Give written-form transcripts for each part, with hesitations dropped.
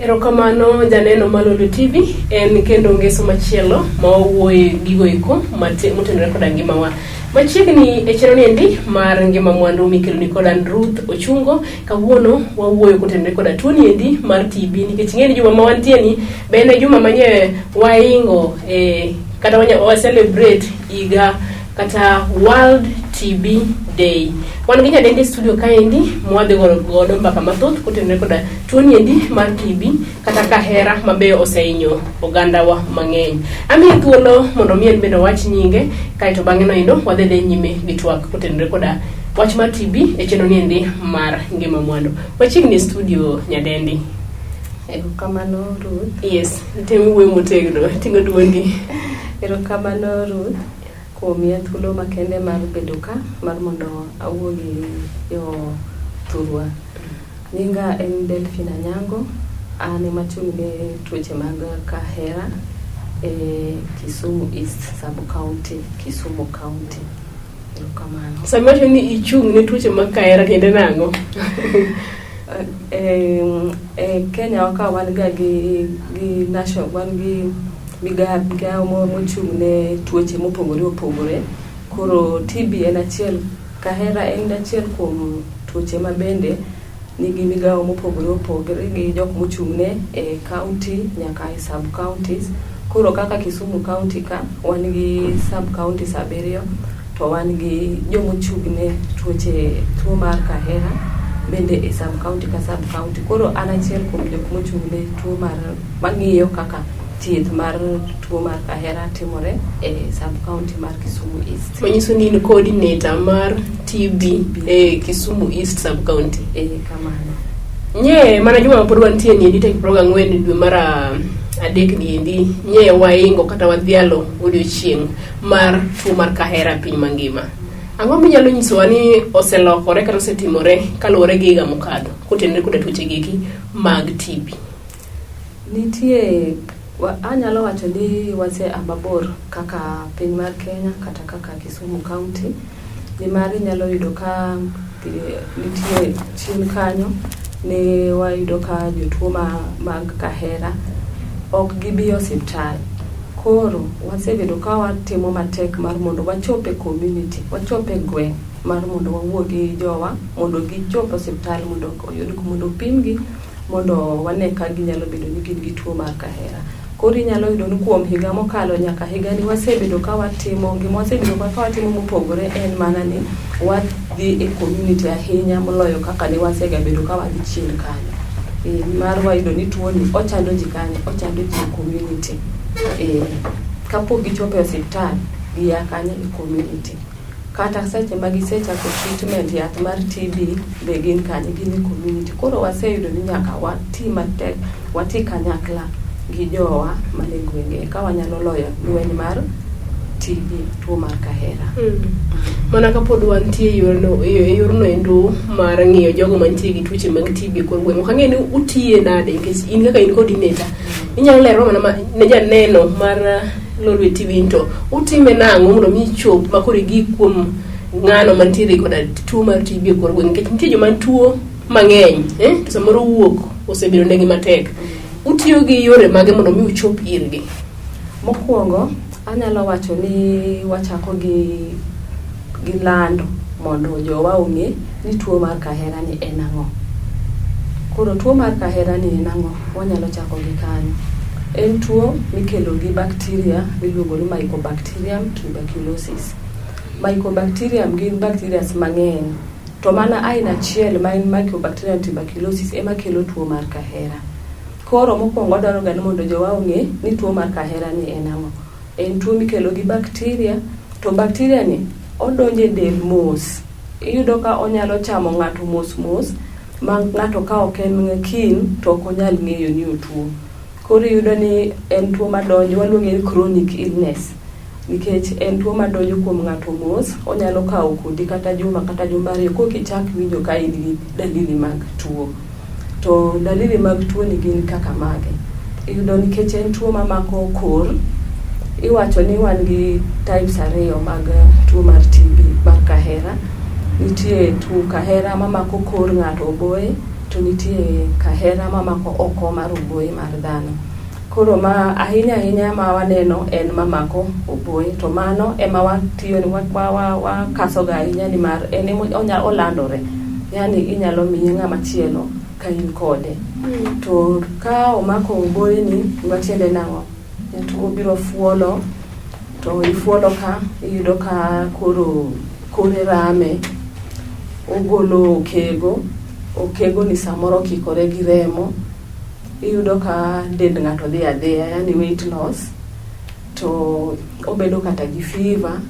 Erokamano janeno mar Lolwe TV en kendo ngeso machielo ma wawuoye gigo eko motenore koda ngimawa. Machiegni e chenro niendi mar ngima mwandu mikeloni koda an Ruth Ochungo, kawuono wawuoyo kotenore koda tuo niendi mar TB nikech ing'e ni juma ma wantie ni be en e juma manye waingo e kata wa celebrate higa kata World TB Day. Wan gi nyadendi e studio kaendi mwadhi godo godo mbaka mathoth kotenore koda tuo niendi mar TB kata kahera mabe osehinyo ogandawa mang'eny. Amiye thuolo mondo mi en bende owach nyinge kaeto bang'e no endo wadhi dhi nyime gi twak kotenore koda wach mar TB e chenro niendi mar ngima mwandu. Machiegni e studio nyadendi. Erokamano Ruth. Yes, tem wuoyo motegno, ting'o duondi. Erokamano Ruth kuom miya thuolo makende mar bedo ka mar mondo awuo gi jo thurwa. Nyinga en Delphine Anyango, an ema achung' ne tuoche mag kahera e Kisumu East Sub County, Kisumu County. Erokamano. Sama iwacho ni ichung' ne tuoche mag kahera tiende nang'o? E, e Kenya wa ka wan ga gi national wan gi migawo mochung' ne tuoche mopogore opogore. Koro TB en achiel, kahera en achiel kuom tuoche ma bende nigi migawo mopogore opogore gi jok mochung' ne e county nyaka e sub counties. Koro kaka Kisumu county ka wan gi sub counties abiriyo to wan gi jomochung' ne tuoche tuo mar kahera bende e sub county ka sub county. Koro an achiel kuom jok mochung' ne tuo mar mang'iyo kaka thieth mar tuo mar kahera timore e sub county mar Kisumu East. Manyiso ni in coordinator mar TB e Kisumu East sub county. E kamano. Nye mana juma mapod wantie ni endi tarik 24 dwe mar adek ni endi nye waingo kata wadhialo odiochieng' mar tuo mar kahera e piny mangima. Ang'o minyalo nyisowa ni oselokore kata osetimore kaluwore gi higa mokadho kotenore koda tuoche gieki mag TB? Nitie anyalo wacho ni wase a mabor kaka piny mar Kenya kata kaka Kisumu County nimar inyalo yudo ka nitie chien kanyo ne wayudo ka jotuo mag kahera ok gibi e osiptal. Koro wasebedo ka watimo matek mar mondo wachop e community, wachop e gweng' mar mondo wawuo gi jowa mondo gichop e osiptal mondo oyud mondo opimgi mondo wane ka ginyalo bedo ni gin gi tuo mar kahera. Koro inyalo yudo ni kuom higa mokalo nyaka higani wasebedo ka watimo gima wasebedo ka watimo mopogore en mana ni wadhi e community ahinya moloyo kaka ne wasegabedo ka wadhi chien kanyo. E, mar wayudo ni tuoni ochando ji kanye, ochando ji e community. E, kapok gichopo e osiptal, gia kanye e community. Kata seche ma gisechako treatment yath mar TB be gin kanye, gin e community. Koro waseyudo ni nyaka wati matek, wati kanyakla gi jowa mane gwenge ka wanyalo loyo lweny mar TB, tuo mar kahera. Mana kapod wantie e yorno e yorno endo mar ng'iyo jogo mantie gi tuoche mag TB e kor gweng'. Ok ang'e ni utiye nade nikech in kaka in coordinator inyalo lero mana ne janeno mar Lolwe TV ni to utime nang'o mondo mi chop ma koro igik kuom ng'ano mantiere koda tuo mar TB e kor gweng' nikech nitie joma tuo mang'eny to samoro wuok osebedo negi matek. Utiyo gi yore mage mondo mi uchop irgi? Mokwongo, anyalo wacho ni wachako gi lando mondo jowa ong'e ni tuo mar kahera ni en ang'o. Koro tuo mar kahera ni en ang'o? Wanyalo chako gi kanyo. En tuo mikelo gi bacteria miluongo ni Mycobacterium tuberculosis. Mycobacterium gin bacterias mang'eny to mana aina achiel ma en Mycobacterium tuberculosis ema kelo tuo mar kahera. Koro mokwongo wadwaro ga ni mondo jowa ong'e ni tuo mar kahera ni en ang'o. En tuo mikelo gi bacteria to bacteria ni odonjo e del mos. Iyudo ka onyalo chamo ng'ato mos mos ma ng'ato ka ok en keen to ok onyal ng'eyo ni otuo. Koro iyudo ni en tuo madonjo waluonge ni chronic illness nikech en tuo madonjo kuom ng'ato mos, onyalo kawo kodi kata juma kata jumbe ariyo koka ichak winjo ka in gi dalili mag tuo. To dalili mag tuo ni gin kaka mage? Iyudo nikech en tuo mamako kor, iwacho ni wan gi types ariyo mag tuo mar TB mar kahera. Nitie tuo kahera mamako kor ng'ato oboye. to nitie kahera mamako oko mar oboye mar dhano. Koro ma ahinya ahinya ma waneno en mamako oboye, to mano ema watiyo wakasoga ahinya nimar en ema olandore, yani inyalo miye ng'ama chielo ka in kode. To ka omako oboye ni, matiende nang'o? Jatuo biro fuolo, to ifuolo ka iyudo ka koro kore rame, ogolo okego, okego ni samoro okikore gi remo, iyudo ka dend ng'ato dhi adhiya, yani weight loss, to obedo kata gi fever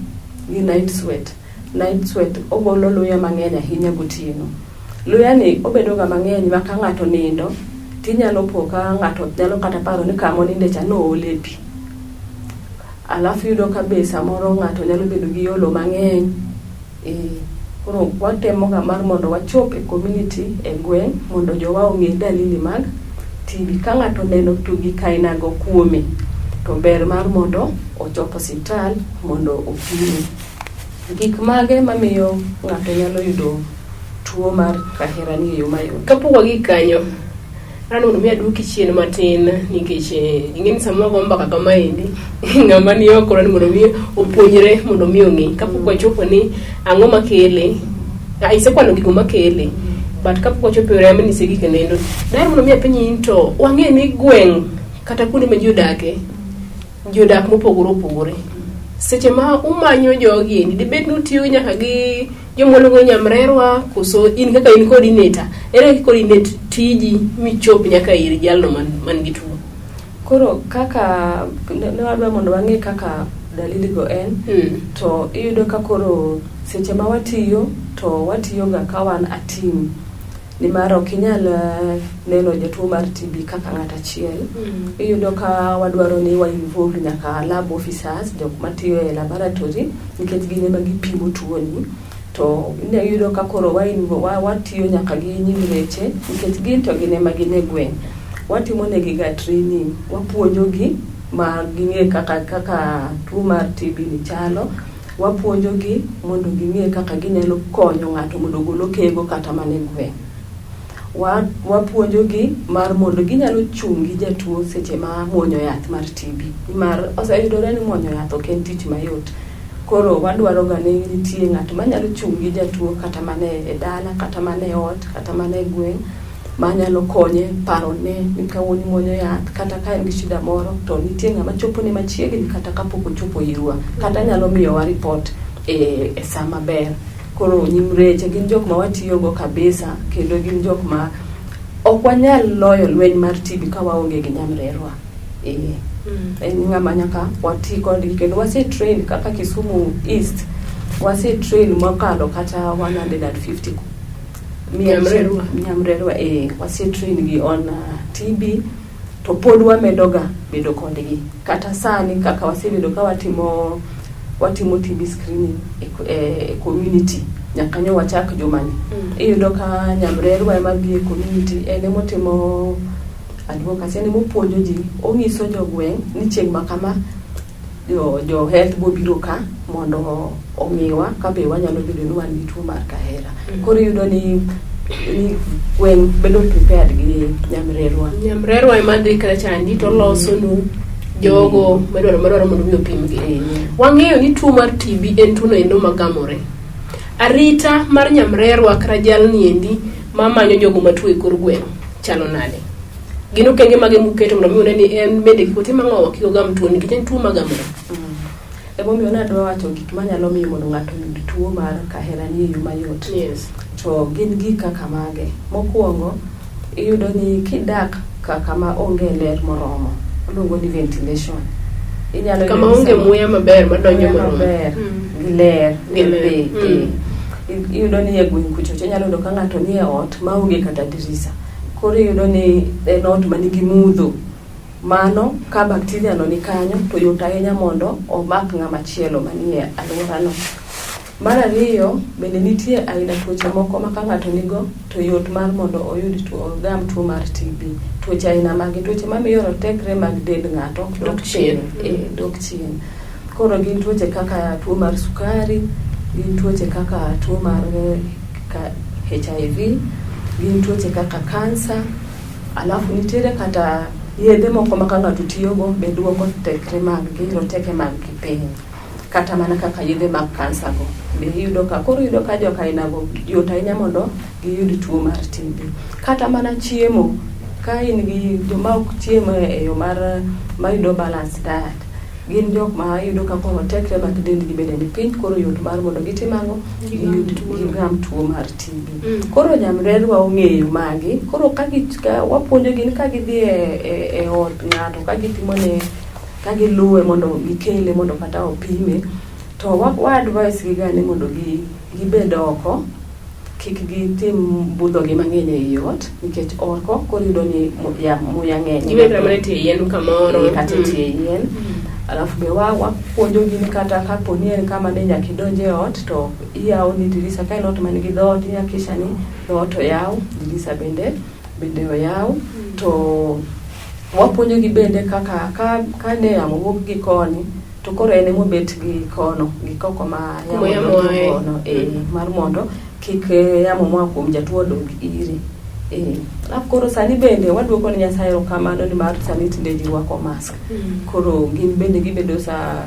gi night sweat. Night sweat ogolo luya mang'eny ahinya gotieno. Luya ni obedo ga mang'eny ma ka ng'ato nindo tinyalo po ka ng'ato nyalo kata paro ni kama oninde cha noole pi. Alafu iyudo ka be samoro ng'ato nyalo bedo gi olo mang'eny. Koro watemo ga mar mondo wachop e community e gweng' mondo jowa ong'e dalili mag TB. Ka ng'ato oneno to gik ainago kuome, to ber mar mondo ochop osiptal mondo opime. Gik mage mamiyo ng'ato nyalo yudo tuo mar kahera ni e yo mayot? Kapok wagik kanyo, adwaro mondo mi aduoki chien matin nikech ing'e ni sama wago mbaka kamaendi ng'ama ni oko dwaro ni mondo mi opuonjre mondo mi ong'e. Kapok wachopo ni ang'o makele, isekwano gigo makele, but kapok wachopo e yore manyiso gik nendo, daher mondo mi apenji ni to wang'e ni gweng' kata kuonde ma ji odake, ji odak mopogore opogore. Seche ma umanyo jogi endi, dibed ni utiyo nyaka gi joma waluongo ni nyamrerwa koso in kaka in coordinator, ere kaka coordinate tiji michop nyaka ir jalno man gi tuo? Koro kaka ne wadwa mondo wang'e kaka dalili go en, to iyudo ka koro seche ma watiyo to watiyo ga ka wan a team, nimar ok inyal neno jatuo mar TB kaka ng'at achiel. Iyudo ka wadwaro ni wa involve nyaka lab officers, jok matiyo e laboratory, nikech gin ema gipimo tuoni. To iyudo ka koro watiyo nyaka gi nyimreche, nikech gin to gin ema gin e gweng'. Watimo negi ga training, wapuonjogi ma ging'e kaka tuo mar TB ni chalo. Wapuonjogi mondo ging'e kaka ginyalo konyo ng'ato mondo ogol okego kata mana e gweng'. Wapuonjogi mar mondo ginyalo chung' gi jatuo seche ma muonyo yath mar TB. Nimar oseyudore ni muonyo yath ok en tich mayot. Koro wadwaro ga ni nitie ng'at manyalo chung' gi jatuo kata mana e dala, kata mana e ot, kata mana e gweng' manyalo konye parone ni kawuono imuonyo yath, kata ka en gi shida moro to nitie ng'ama chopone machiegni kata kapok ochopo irwa, kata nyalo miyowa report e sa maber. Koro nyimreche gin jok ma watiyogo kabisa, kendo gin jok ma ok wanyal loyo lweny mar TB ka waonge gi nyamrerwa. En ng'ama nyaka wati kodgi, kendo wase train kaka Kisumu East, wase train mokalo kata 150 Nyamrerwa. Nyamrerwa, wase train gi on TB, to pod wamedoga bedo kodgi kata sani kaka wasebedo ka watimo TB screening e community nyaka nyo wachak jumani. Iyudo ka nyamrerwa ema dhi e community, en emotimo advocacy, en emopuonjo ji, ong'iso jogweng' ni chieng' ma kama jo health bobiro ka mondo ong'iwa ka be wanyalo bedo ni wan gi tuo mar kahera. Koro iyudo ni gweng' bedo prepared gi nyamrerwa. Nyamrerwa ema dhi kata chandi to losonu jogo madwaro mondo mi opimgi. Wang'eyo ni tuo mar TB en tuo noendo magamore. Arita mar nyamrerwa kata jalni endi mamanyo jogo matuo e kor gweng' chalo nade? Gin okenge mage muketo mondo mi une ni en bende kik otim ang'o, kik ogam tuo nikech en tuo magamore? Emomiyo nadwa wacho gik manyalo miyo mondo ng'ato oyud tuo mar kahera ni e yo mayot. To gin gik kaka mage? Mokwongo, iyudo ni kidak ka kama onge ler moromo, iluongo ni ventilation. Inyalo Kama yudo onge muya maber madonjo muya moromo. Maber, gi ler, Gi ler. be, Iyudo ni e gweng' kuchocho inyalo yudo ka ng'ato nie ot maonge kata dirisa. Koro iyudo ni en ot manigi mudho. Mano ka bacteria no ni kanyo to yot ahinya mondo omak ng'ama chielo manie alworano. Mar ariyo, bende nitie aina tuoche moko ma ka ng'ato nigo to yot mar mondo oyud tuo, ogam tuo mar TB. Tuoche aina mage? Tuoche mamiyo rotekre mag dend ng'ato dok chien. Dok chien. Koro gin tuoche kaka tuo mar sukari, gin tuoche kaka tuo mar HIV. Gin tuoche kaka kansa, alafu nitiere kata yedhe moko ma ka ng'ato tiyogo be duoko tekre mag gi, roteke mag gi piny. Kata mana kaka yedhe mag kansa go be iyudo ka koro iyudo ka joka ainago yot ahinya mondo giyud tuo mar TB. Kata mana chiemo, ka in gi joma ok chiem e yo mar mayudo balance diet, gin jok ma iyudo ka koro tekre mag dendgi bende ni piny koro yot mar mondo gitim ang'o? Gigam tuo no. Gigam tuo mar TB. Mm. Koro nyamrerwa ong'eyo magi, koro ka gi ka wapuonjogi ni ka gidhi e od ng'ato ka gipimone ka giluwe mondo gikele mondo kata opime to wa advise gi ga ni mondo gibed oko kik gitim budho gi mang'eny ei ot nikech oko koro iyudo ni muya ng'eny Gibed kata mana e tie yien kamoro. Eh, kata e tie yien. Alafu be wapuonjogi ni kata kapo ni en kama ne nyaka idonj e ot to iyawo ni dirisa ka en ot man gi dhoot ihakikisha ni dhoot oyaw dirisa bende oyaw to wapuonjogi bende kaka ka ne yamo wuok gi koni to koro en emobet gi kono gi koko ma Kuma yamo yamo donjo ae. kono mar mondo kik yamo moa kuom jatuo odog iri. Alafu koro sani bende waduoko ne Nyasaye erokamano nimar sani tinde ji rwako mask. Koro gin bende gibedo sa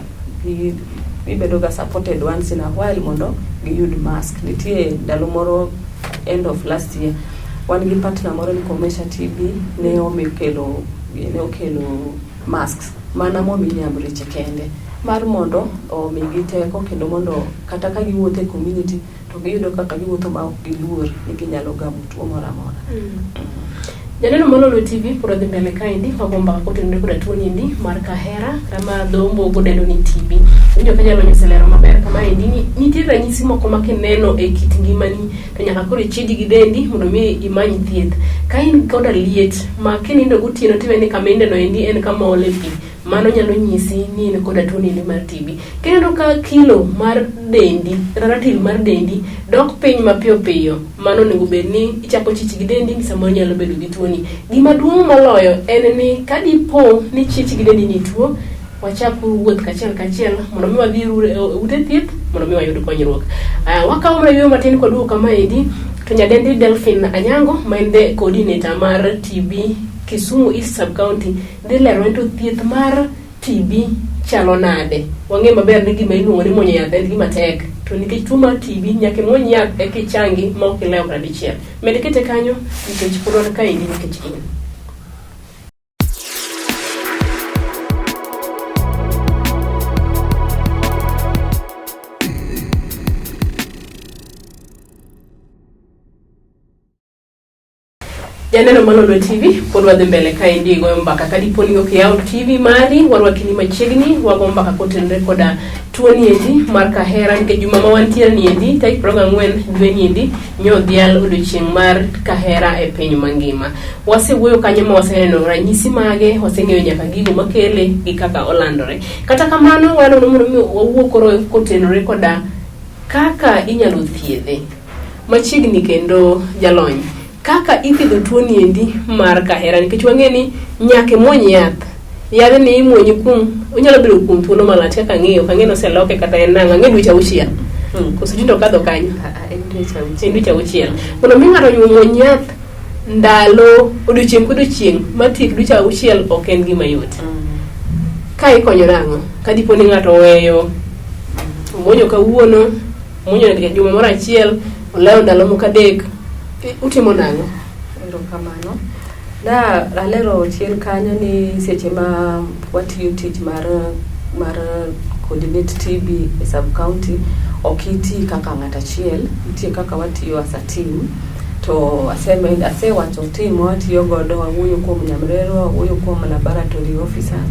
gibedo ga supported once in a while mondo giyud mask. Nitie ndalo moro end of last year wan gi partner moro ni Komesha TB ne okelo ne okelo masks mana momi nyamreche kende mar mondo omigi teko kendo mondo kata ka giwuotho e community to giyudo kaka giwuotho ma ok giluor ni ginyalo gamo tuo moro amora. Janeno Malolo TV pod dhi mbele kaendi wago mbaka kotenore koda tuo niendi mar kahera kata ma dho mbogo dendo ni TB. Winjo ka jalony oselero maber kama endi ni nitie ranyisi moko ma kineno e kit ngimani to nyaka koro ichij gi dendi mondo mi imany thieth. Ka in koda liet ma kinindo gotieno tiwe ni kama inindeno endi en kama ole pi, mano nyalo nyisi ni in koda tuo niendi mar TB. Kineno ka kilo mar dendi kata ratil mar dendi dok piny mapiyo piyo, mano onego bed ni ichako chich gi dendi ni samoro inyalo bedo gi tuoni. Gima duong' moloyo en ni ka dipo ni chich gi dendi ni tuo, wachak wuoth kachiel kachiel mondo mi wadhi e ute thieth mondo mi wayud konyruok. Wakawo mana yueyo matin kwaduogo kama endi to nyadendi Delphine Anyango ma en the coordinator mar TB Kisumu East Sub County dhi lero ni to thieth mar TB chalo nade. Wang'eyo maber ni gima iluongo ni muonyo yath en gima tek to nikech tuo mar TB nyaka imuony yath eka ichangi ma ok ilewo kata dichiel. Med kete kanyo nikech pod wan kaendi nikech in. Janeno Malolo TV pod wadhi mbele kaendi goyo mbaka ka dipo ni ok iyawo TV mari warwaki ni machiegni wago mbaka kotenore koda tuo niendi mar kahera nikech juma ma wantiere niendi tarik 24 dwe niendi nyodhial odiochieng' mar kahera e piny mangima. Wasewuoyo kanyo ma waseneno ranyisi mage, waseng'eyo nyaka gigo makele gi kaka olandore. Kata kamano waneno mondo mi wawuo koro kotenore koda kaka inyalo thiedhe. Machiegni kendo jalony, kaka ithiedho tuo niendi mar kahera nikech wang'e ni nyaka imuony yath. Yadhni imuonye kuom onyalo bedo kuom thuolo malach kaka ang'eyo, ok ang'e ni oseloke kata en nang'o, ang'e dweche auchiel. Koso tinde okadho kanyo? En dweche auchiel. En dweche auchiel. Mondo mi ng'ato omuony yath ndalo odiochieng' kodiochieng' matiek dweche auchiel ok en gima yot. Ka ikonyo nang'o? Ka dipo ni ng'ato oweyo omuonyo kawuono, omuonyo juma moro achiel, olewo ndalo moko adek, utimo nang'o? Erokamano. Na alero chien kanyo ni seche ma watiyo tich mar coordinate TB e sub county ok iti kaka ng'at achiel, nitie kaka watiyo as a team. To asewacho team ma watiyo godo, wawuoyo kuom nyamrerwa, wawuoyo kuom laboratory officer,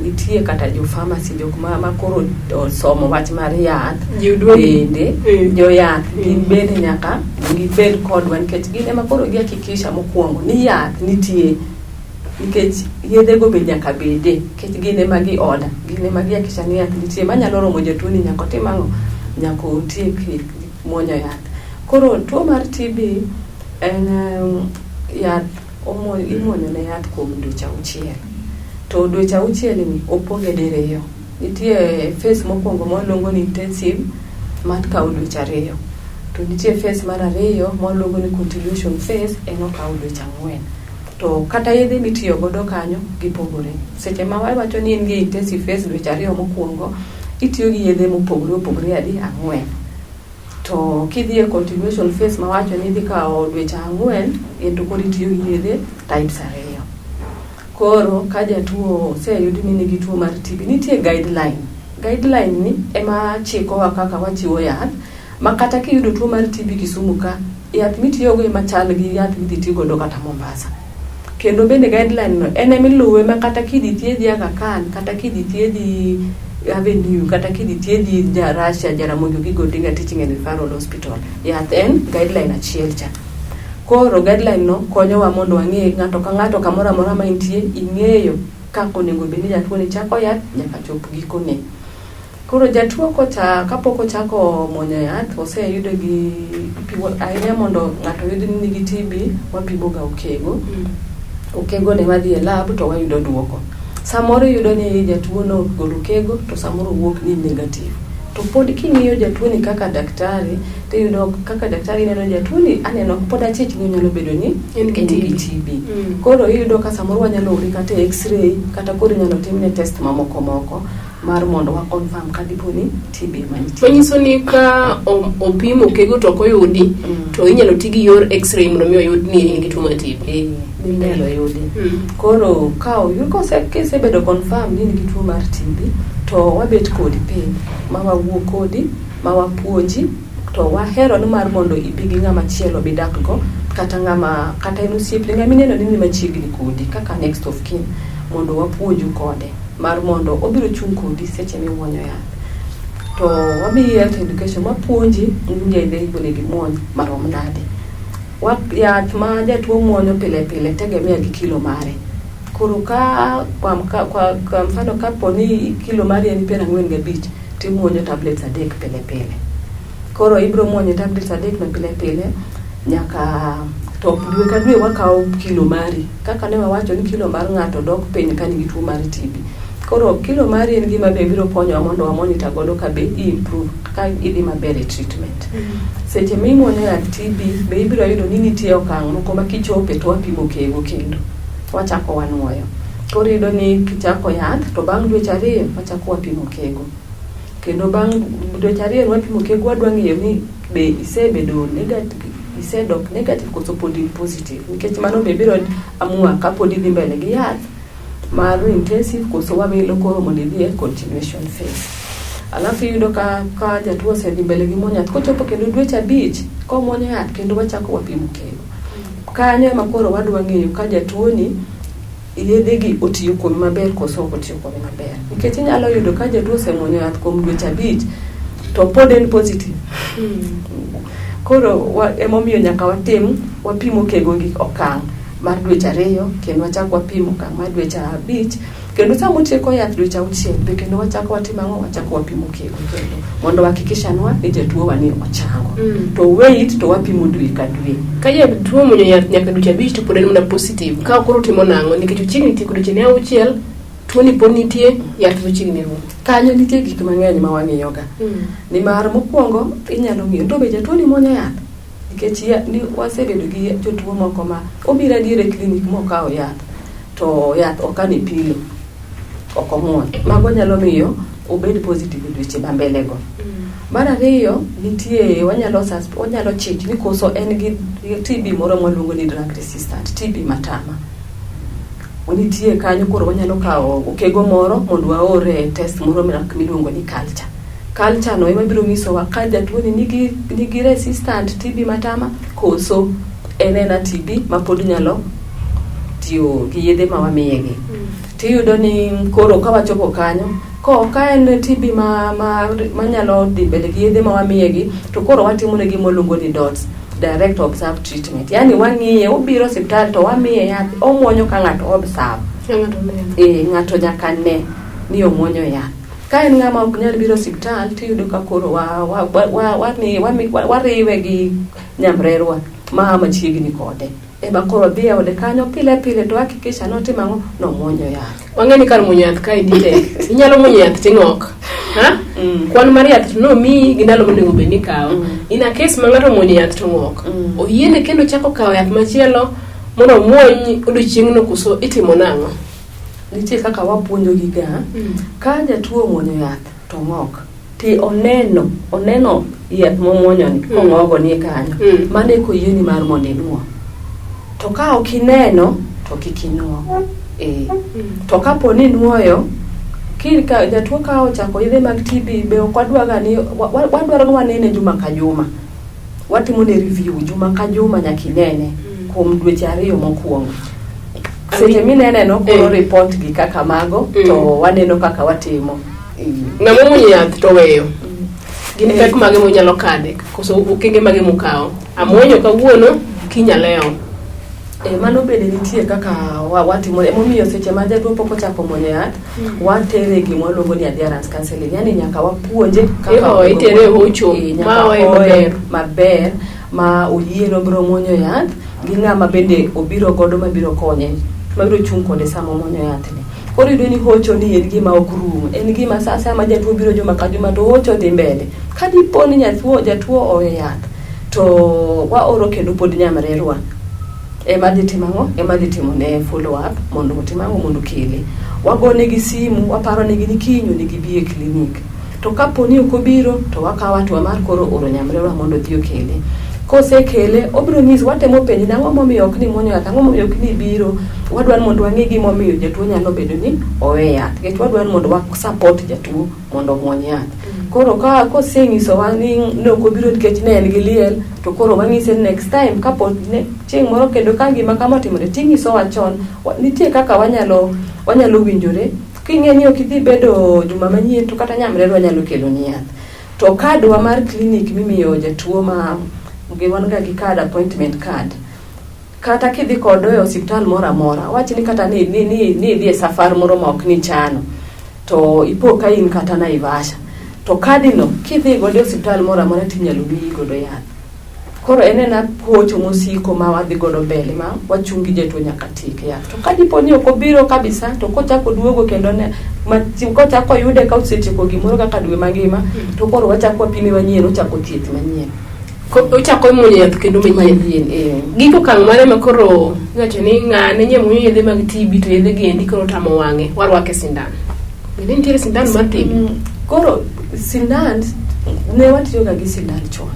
nitie kata jo pharmacy jok ma koro osomo wach mar yath bende jo yath gin bende nyaka gibed kodwa nikech gin ema koro gihakikisha mokwongo ni yath nitie nikech yedhego be nyaka bede nikech gin ema gi order gin ema gihakikisha ni yath nitie manyalo romo jatuo ni nyaka otim ang'o nyaka otiek muonyo yath. Koro tuo mar TB en yath imuonyo ne yath kuom dweche auchiel to dweche auchiel ni opoge diriyo. Nitie phase mokwongo ma waluongo ni intensive mar kawo dweche ariyo. To nitie phase mar ariyo mwaluongo ni continuation phase, en okawo dweche 4. To kata yedhe mitiyo godo kanyo gipogore. Seche ma wawacho ni in gi intensive phase dweche 2 mokwongo, itiyo gi yedhe mopogore opogore adi 4. To kidhi e continuation phase mawacho ni idhi kawo dweche 4, en to koro itiyo gi yedhe types 2. Koro ka jatuo oseyud ni nigi tuo mar TB, nitie guideline. Guideline ni ema chikowa kaka wachiwo yath, ma kata kiyudo tuo mar TB Kisumu ka, yath mitiyogo ema chal gi yath midhi ti godo kata Mombasa. Kendo bende guideline no en emiluwe ma kata kidhi thiedhi Aga Khan, kata kidhi thiedhi Avenue, kata kidhi thiedhi Russia, Jaramogi Oginga Odinga Teaching and Referral Hospital, yath en guideline achiel cha. Koro guideline no konyowa mondo wang'e ng'ato ka ng'ato kamoro amora ma intie, ing'eyo kaka onego bed ni jatuo ni chako yath nyaka chop gikone. Koro jatuo kocha kapok ochako muonyo yath, oseyude gi ipimo ahinya mondo ng'ato oyud ni nigi TB, wapimo ga okego. Okego ne wadhi e lab to wayudo duoko. Samoro iyudo ni jatuo no ogolo okego to samoro wuok ni negative. To pod king'iyo jatuo ni kaka daktari, tiyudo kaka daktari neno jatuo ni aneno pod achich ni onyalo bedo ni En gi TB. TB. Koro iyudo ka samoro wanyalo ore kata e x-ray kata koro inyalo timne test mamoko moko mar mondo wa confirm ka dipo ni TB manitie. Manyiso ni ka opim okego to ok oyudi, to inyalo ti gi yor x-ray mondo mi oyud ni in gi tuo mar TB. Minyalo yudi. Koro ka oyud kose kisebedo confirm ni in gi tuo mar TB, to wabet kodi piny ma wawuo kodi ma wapuonji, to wahero ni mar mondo ibi gi ng'ama chielo midak go, kata ng'ama kata en osiepni, ng'ama ineno ni ni machiegni kodi kaka next of kin, mondo wapuonju kode mar mondo obiro chung' kodi seche mimuonyo yath. To wamiyi health education wapuonji ni yedhe onego imuony marom nade. Yath ma jatuo muonyo pile pile tegemea gi kilo mare. Koro ka kwa mfano kapo ni kilo mari en 45, timuonyo tablets 3 pile pile. Koro ibiro muonyo tablets 3 ma pile pile nyaka to dwe ka dwe wakawo kilo mari. Kaka ne wawacho ni kilo mar ng'ato dok piny ka nigi tuo mar TB. Koro kilo mari en gima be biro konyowa mondo wa monitor godo ka be i improve ka idhi maber e treatment. Seche mimuonyo yath TB be ibiro yudo ni nitie okang' moko ma kichope to wapimo kego kendo wachako wanuoyo. Koro iyudo ni kichako yath to bang' dweche 2 wachako wapimo kego. Kendo bang' dweche 2 wapimo kego wadwa ng'iyo ni be isebedo negative, isedok negative koso pod in positive. Nikech mano be biro amua kapod idhi mbele gi yath mar intensive koso wawilo koro mondo idhi e continuation phase. Alafu iyudo ka jatuo osedhi mbele gi muonyo yath, kochopo kendo dweche 5 komuonyo yath kendo wachako wapimo kego. Kanyo ema koro wadwa ng'eyo ka jatuo ni yedhe gi otiyo kuome maber koso ok otiyo kuome maber. Nikech inyalo yudo ka jatuo osemuonyo yath kuom dweche 5 to pod en positive. Koro emomiyo nyaka wapimo kego gi okang' mar dweche 2 kendo wachak wapimo okang' mar dweche 5, kendo sama otieko yath dweche 6 be kendo wachako watimo ang'o, wachako wapimo kego kendo mondo wahakikisha nwa ni jatuo wa ni ochango. To weight to wapimo dwe ka dwe. Ka jatuo omuonyo yath nyaka dweche 5 to pod en mana positive, ka koro otimo nang'o? Nikech ochiegni tieko dweche 6, tuo ni pod nitie, yath to chiegni rumo. Kanyo nitie gik mang'eny ma wang'iyo ga. Nimar mokwongo inyalo ng'iyo to be jatuo ni muonyo yath. Nikech ni wasebedo gi jotuo moko ma obiro adier e klinik mokawo yath to yath okane pilo, ok omuony. Mago nyalo miyo obed positive e dweche ma mbele go. Mar ariyo, nitie wanyalo chich ni koso en gi TB moro mwaluongo ni drug resistant, TB matama. Nitie kanyo koro wanyalo kawo okego moro mondo waor e test moro miluongo ni culture. Culture no ema biro nyisowa ka jatuo ni nigi resistant TB matama koso en ena TB ma pod nyalo tiyo gi yedhe ma wamiye gi. Tiyudo ni koro ka wachopo kanyo, ka en TB manyalo dhi mbele gi yedhe ma wamiye gi, to koro watimo ne gima waluongo ni DOTS, direct observe treatment. Yani wang'iye, obiro osiptal to wamiye yath, omuonyo ka ng'ato observe. Ng'ato nyaka ne ni omuonyo yath. Ka en ng'ama ok nyal biro osiptal, tiyudo ka koro wariwe gi nyamrerwa ma machiegni kode. Ema koro dhi e ode kanyo pile pile to hakikisha notimo ang'o, nomuonyo yath. Wang'e ni kar muonyo yath kaendi tek. Inyalo muonyo yath ting'ok. Ha? Kwan mar yath to nomiyi gi ndalo monego bed ni ikawo. In a case ma ng'ato omuonyo yath to ng'ok. Oyiene kendo chako kawo yath machielo mondo omuony odiochieng'no koso itimo nang'o? Nitie kaka wapuonjogi ga. Ka jatuo omuonyo yath to ng'ok, ti oneno yath momuonyoni kong'ogo nie kanyo. Mano eko oyieni mar mondo inuo. To ka ok ineno to kik inuo. To kapo ni inuoyo, ka jatuo ka ochako yedhe mag TB be ok wadwaga ni wadwaro ni wanene juma ka juma. Watimo ne review juma ka juma nyaka inene kuom dweche 2 mokwongo. Seche minene no koro report gi kaka mago to waneno kaka watimo. Ng'ama omuonyo yath to weyo. Gin pek mage munyalo kade koso okenge mage mukawo? Amuonyo kawuono, kiny alewo. Mano bende nitie kaka watimo. Emomiyo seche ma jatuo pok ochako muonyo yath, watere gima waluongo ni adherence counseling. Yani nyaka wapuonje kaka itere hocho, nyaka hoye maber ma oyie nobiro muonyo yath gi ng'ama bende obiro godo mabiro konye, mabiro chung' kode sama omuonyo yath ni. Koro iyudo ni hocho ni en gima ok rum, en gima sa asaya ma jatuo biro juma ka juma to hocho dhi mbele. Ka dipo ni jatuo owe yath to waoro kendo pod nyamrerwa ema dhi timo ang'o? Ema dhi timo ne follow up mondo otim ang'o? Mondo okele. Wagone gi simu, waparo negi ni kiny onego ibi e klinik. To kapo ni ok obiro to wakawo hatua mar koro oro nyamrerwa mondo odhi okele. Kosekele, obiro nyisi, watemo penje ni ang'o momiyo ok ni muonyo yath, ang'o momiyo ok ni biro. Wadwaro mondo wang'e gimomiyo jatuo nyalo bedo ni owe yath. Nikech wadwaro mondo wa support jatuo mondo omuony yath. Koro ka kosenyisowa ni ne ok obiro nikech ne en gi liel, to koro wang'ise ni next time kapo ne chieng' moro kendo ka gima kama otimore tinyisowa chon. Nitie kaka wanyalo winjore. King'e ni ok idhi bedo juma manyien to kata nyamrerwa nyalo keloni yath. To kadwa mar klinik mimiyo jatuo ma wan ga gi card, appointment card. Kata kidhi kode e osiptal moro amora, wach ni kata ni idhi e safar moro ma ok nichano, to ipo ka in kata Naivasha. To kadi no kidhi godo e osiptal moro amora tinyalo miyi godo yath. Koro en ena hocho mosiko ma wadhi godo mbele ma wachung' gi jatuo nyaka tiek yath. To ka dipo ni ok obiro kabisa to kochako duogo kendo ne kochako yude ka osetieko gimoro kaka dwe mangima to koro wachako wapime manyien, ochako thieth manyien. Ochako muonyo yath kendo manyien. Giko okang' mane ma koro iwacho ni ng'ane nye muonyo yedhe mag TB to yedhe gi endi koro otamo wang'e, warwake sindan. Bende nitiere sindan mar TB? Koro sindan ne watiyoga gi sindan chon.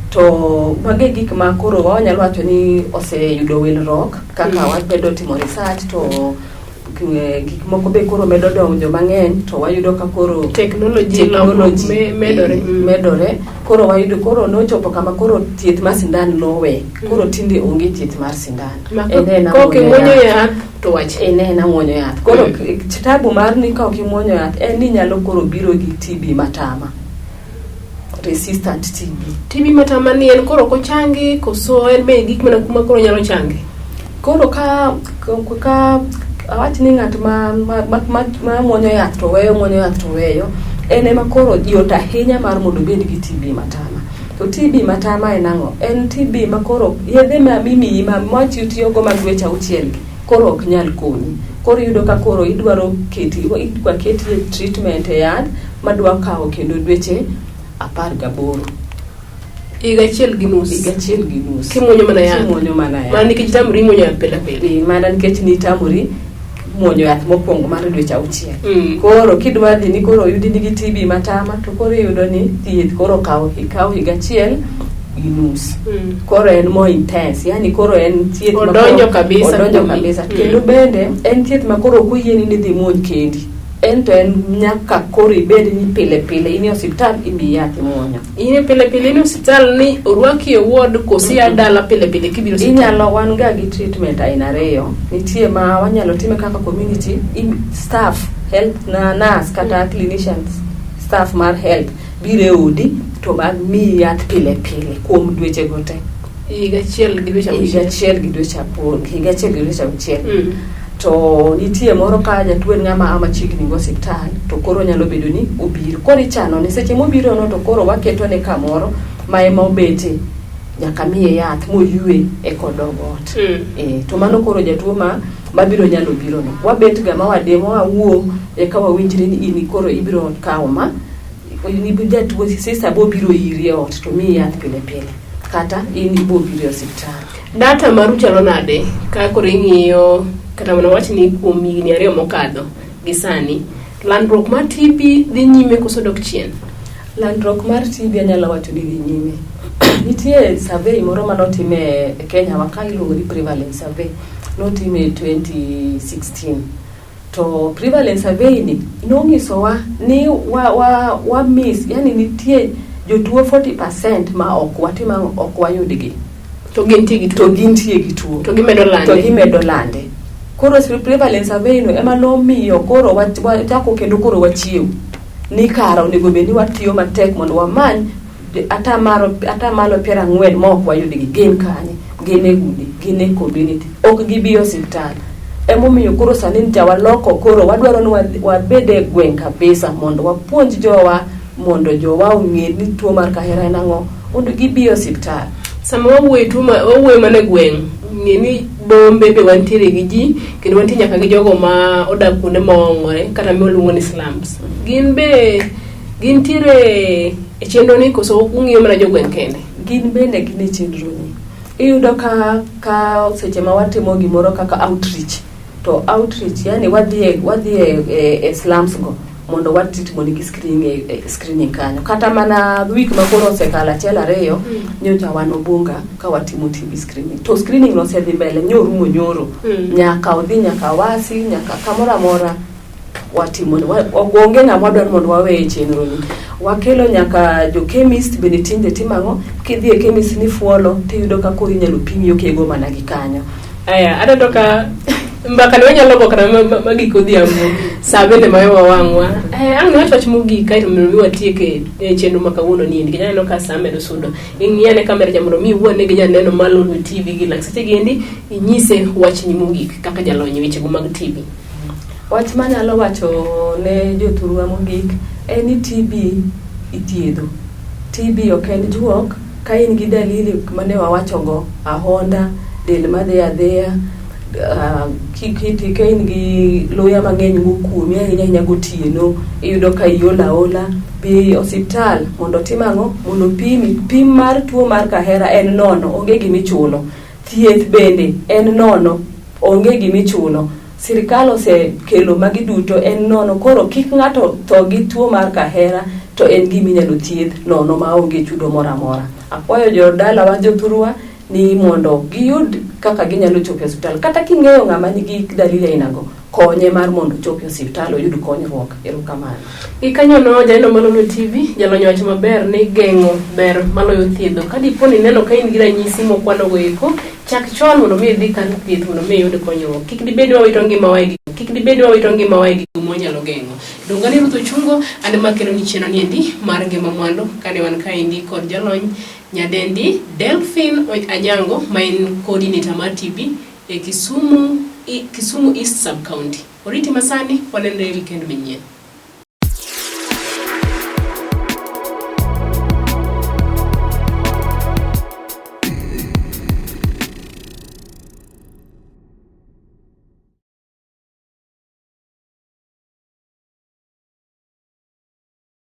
To magi e gik ma koro wanyalo wacho ni oseyudo wilruok kaka wamedo timo research to gik moko be koro medo donjo mang'eny to wayudo ka koro technology medore. Medore. Koro wayudo koro nochopo kama koro thieth mar sindan nowe. Koro tinde onge thieth mar sindan. Kok imuonyo yath to wach. En ena muonyo yath. Koro tabu mar ni ka ok imuonyo yath en ni nyalo koro biro gi TB matama. Resistant TB. TB matama ni en koro ok ochangi koso en be gik mana kuma koro nyalo changi? Koro ka awach ni ng'at ma muonyo yath to weyo, muonyo yath to weyo, en ema koro yot ahinya mar mondo obed gi TB matama. To TB matama en ang'o? En TB ma koro yedhe ma mimiyi ma tiyogo mag dweche auchiel gi koro ok nyal konyi. Koro iyudo ka koro idwaro keti idwa keti e treatment e yath madwa kawo kendo dweche 18. Higa achiel gi nus. Higa achiel gi nus. Kimuonyo mana yath. Kimuonyo mana yath. Mana nikech itamori muonyo yath pile pile. Mana nikech nitamori muonyo yath mokwongo mar dweche auchiel. Koro kidwa dhi ni koro oyudi nigi TB matama to koro iyudo ni thieth koro kawo higa achiel gi nus. Koro en more intense, yani koro en thieth odonjo kabisa. Odonjo kabisa. Kendo bende en thieth ma koro ok oyieni ni dhi muony kendi. En to en nyaka koro ibed ni pile pile in e osiptal imiyi yath imuonyo. In pile pile in e osiptal ni orwaki e ward koso ia dala pile pile kibiro osiptal? Inyalo wan ga gi treatment aina ariyo. Nitie ma wanyalo time kaka community staff health na nurse kata clinicians staff mar health biro e odi to miyi yath pile pile kuom dweche go te. Higa achiel gi dweche auchiel. Higa achiel gi dweche higa achiel gi dweche auchiel. To nitie moro ka jatuo en ng'ama a machiegni gi osiptal to koro nyalo bedo ni obiro. Koro ichano ni seche mobiro no to koro waketo ne kamoro ma ema obete nyaka miye yath moyue eka odog ot. To mano koro jatuo ma mabiro nyalo biro no. Wabet ga ma wade ma wawuo eka wawinjre ni in koro ibiro kawo ma in jatuo sisa bo biro iri e ot to miyi yath pile pile kata in ibo biro e osiptal. Data maru chalo nade ka koro ing'iyo kata mana wach ni kuom higni 2 mokadho gi sani landruok mar TB dhi nyime koso dok chien? Landruok mar TB anyalo wacho ni dhi nyime. Nitie survey moro manotim e Kenya wa ka iluongo ni prevalence survey notim e 2016 to prevalence survey ni nong'isowa ni wa miss, yani nitie jotuo 40% ma ok watim ang'o, ok wayudgi to gintie gi tuo, to gintie gi tuo to gimedo lande, to gimedo lande. Koro prevalence survey no ema nomiyo koro wachako kendo koro wachiew ni kara onego bed ni watiyo matek mondo wamany 40% ma ok wayudgi gin kanye, gin e udi, gin e community, ok gibi e osiptal. Emomiyo koro sani nja waloko koro wadwaro ni wabed e gweng' kabisa mondo wapuonj jowa mondo jowa ong'e ni tuo mar kahera en ang'o mondo gibi e osiptal. Sama wawuoyo tuo ma wawuoyo mana e gweng', ng'e ni bombe be wantiere gi ji kendo wantie nyaka gi jogo ma odak kuonde ma ong'ore kata miluongo ni slums. Gin be gintiere e chenro ni koso ung'iyo mana jogweng' kende? Gin bende gin e chenro ni. Iyudo ka seche ma watimo gimoro kaka outreach, to outreach yani wadhi e slums go mondo watimonegi screening kanyo. Kata mana week ma koro osekalo 1 2 nyocha wan Obunga ka watimo TB screening. To screening no osedhi mbele nyorumo nyoro. Nyaka odhi nyaka Wasi, nyaka kamoro amora watimo onge ng'ama wadwaro mondo wawe e chenro ni. Wakelo nyaka jo chemist bende tinde timo ang'o, kidhi e chemist ni fuolo tiyudo ka koro inyalo pimi okego mana gi kanyo. Aya, aneno ka mbaka ni wanyalo go kata ma gik odhiambo sa bende mayowa wang'wa. Ang' niwach wach mogik kaeto mondo mi watiek e chenro ma kawuono ni nikech aneno ka sa medo sudo. Ing'i ane kamera cha mondo mi iwuo ane gi janeno mar Lolwe TV gi lak seche gi endi inyise wachni mogik kaka jalony e wechego mag TB. Wach manyalo wacho ne jothurwa mogik en ni TB ithiedho. TB ok en juok, ka in gi dalili mane wawachogo, ahonda, del madhi adhiya, ka in gi luya mang'eny mokuomi ahinya ahinya gotieno, iyudo ka iol aola, bi osiptal mondo otim ang'o? Mondo opimi. Pim mar tuo mar kahera en nono, onge gimichulo. Thieth bende en nono, onge gimichulo. Sirikal osekelo magi duto en nono, koro kik ng'ato tho gi tuo mar kahera to en gima inyalo thiedh nono maonge chudo moro amora. Akwayo jodalawa jothurwa ni mondo giyud kaka ginyalo chopo e osiptal. Kata king'eyo ng'ama nigi dalili ainago, konye mar mondo ochop e osiptal oyud konyruok. Erokamano. Gikanyono janeno mar Lolwe TV jalony wacho maber ni geng'o ber maloyo thiedho. Ka dipo ni ineno ka in gi ranyisi mokwanogo eko, chak chon mondo mi idhi kar thieth mondo mi iyud konyruok. Kik dibed ni wawito ngimawa e gik kik dibed ni wawito ngimawa e gik mwanyalo geng'o. Dongani Ruth Ochungo, an ema akelo ni chenro ni endi mar ngima mwandu kane wan kaendi kod jalony nyadendi Delphine Anyango ma en coordinator mar TB e Kisumu East Sub County. Oriti masani, wanenre e weekend manyien.